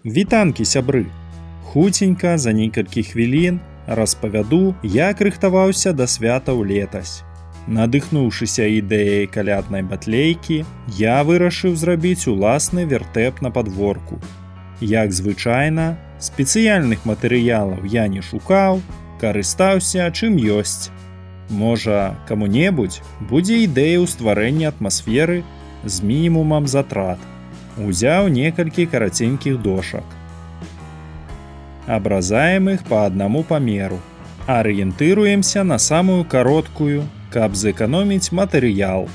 Вітанкі, сябры! Хуценька за некалькі хвілін распавяду, як рыхтаваўся да святаў летась. Надыхнуўшыся ідэяй каляднай батлейкі, я вырашыў зрабіць уласны вертэп на падворку. Як звычайна, спецыяльных матэрыялаў я не шукаў, карыстаўся чым ёсць. Можа, каму-небудзь будзе ідэя ў стварэнні атмасферы з мінімумам затрат. Узяў некалькі караценькіх дошак. Абразаем іх па аднаму памеру. Арыентыруемся на самую кароткую, каб зэканоміць матэрыял.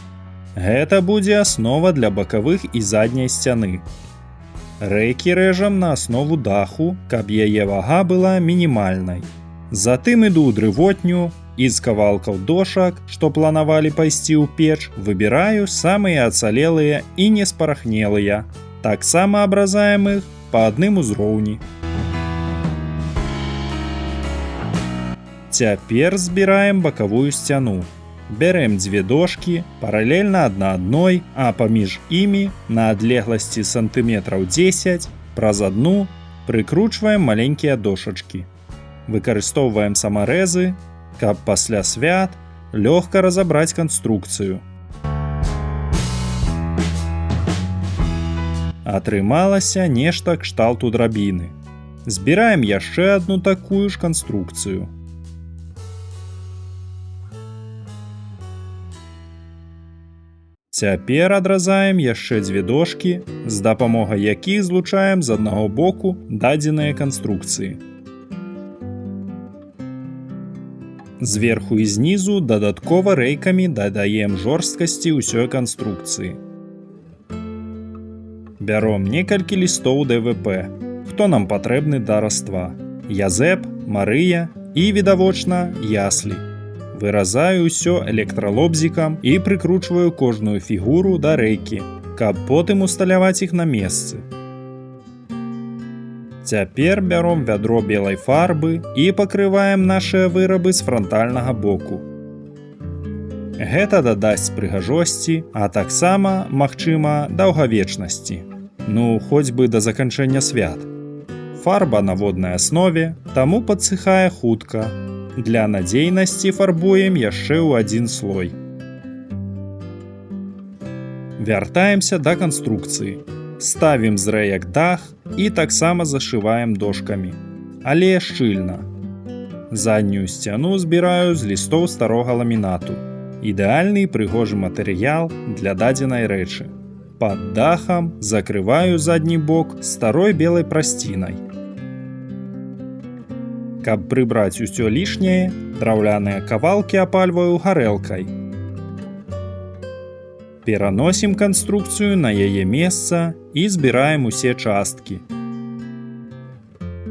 Гэта будзе аснова для бакавых і задняй сцяны. Рэйкі рэжам на аснову даху, каб яе вага была мінімальнай. Затым іду ў дрывотню і з кавалкаў дошак, што планавалі пайсці ў печ, выбіраю самыя ацалелыя і неспарахнелыя. Таксама абразаем іх па адным узроўні. Цяпер збіраем бакавую сцяну. Бярэм дзве дошкі паралельна адна адной, а паміж імі на адлегласці сантыметраў 10 праз адну прыкручваем маленькія дошачкі. Выкарыстоўваем самарэзы, каб пасля свят лёгка разабраць канструкцыю. Атрымалася нешта кшталту драбіны. Збіраем яшчэ адну такую ж канструкцыю. Цяпер адразаем яшчэ дзве дошкі, з дапамогай якіх злучаем з аднаго боку дадзеныя канструкцыі. Зверху і знізу дадаткова рэйкамі дадаем жорсткасці ўсёй канструкцыі. Бяром некалькі лістоў ДВП, хто нам патрэбны да раства. Язэп, Марыя і, відавочна, яслі. Выразаю ўсё электралобзікам і прыкручваю кожную фігуру да рэйкі, каб потым усталяваць іх на месцы. Цяпер бяром вядро белай фарбы і пакрываем нашыя вырабы з франтальнага боку. Гэта дадасць прыгажосці, а таксама, магчыма, даўгавечнасці. Ну, хоць бы да заканчэння свят. Фарба на воднай аснове, таму падсыхае хутка. Для надзейнасці фарбуем яшчэ ў адзін слой. Вяртаемся да канструкцыі. Ставім з рэек дах і таксама зашываем дошкамі. Але шчыльна. Заднюю сцяну збіраю з лістоў старога ламінату. Ідэальны і прыгожы матэрыял для дадзенай рэчы. Пад дахам закрываю задні бок старой белай прасцінай. Каб прыбраць усё лішняе, драўляныя кавалкі апальваю гарэлкай. Пераносім канструкцыю на яе месца і збіраем усе часткі.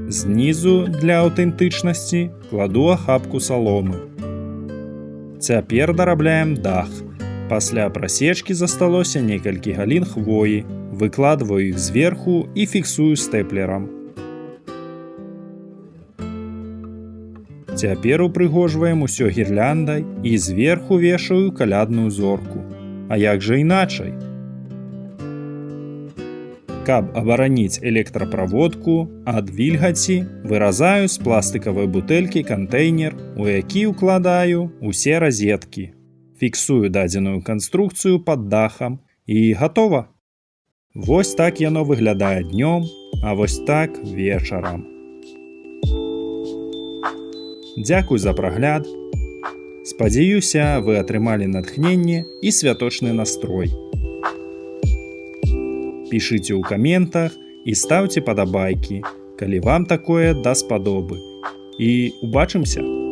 Знізу для аўтэнтычнасці кладу ахапку саломы. Цяпер дарабляем дах. Пасля прасечкі засталося некалькі галін хвоі, выкладваю іх зверху і фіксую стэплерам. Цяпер упрыгожваем усё гірляндай і зверху вешаю калядную зорку. А як жа іначай? Каб абараніць электраправодку ад вільгаці, выразаю з пластыкавай бутэлькі кантэйнер, у які ўкладаю усе разеткі. Фіксую дадзеную канструкцыю пад дахам і гатова. Вось так яно выглядае днём, а вось так вечарам. Дзякуй за прагляд. Спадзяюся, вы атрымалі натхненне і святочны настрой. Пішыце ў каментах і стаўце падабайкі, калі вам такое даспадобы. І убачымся!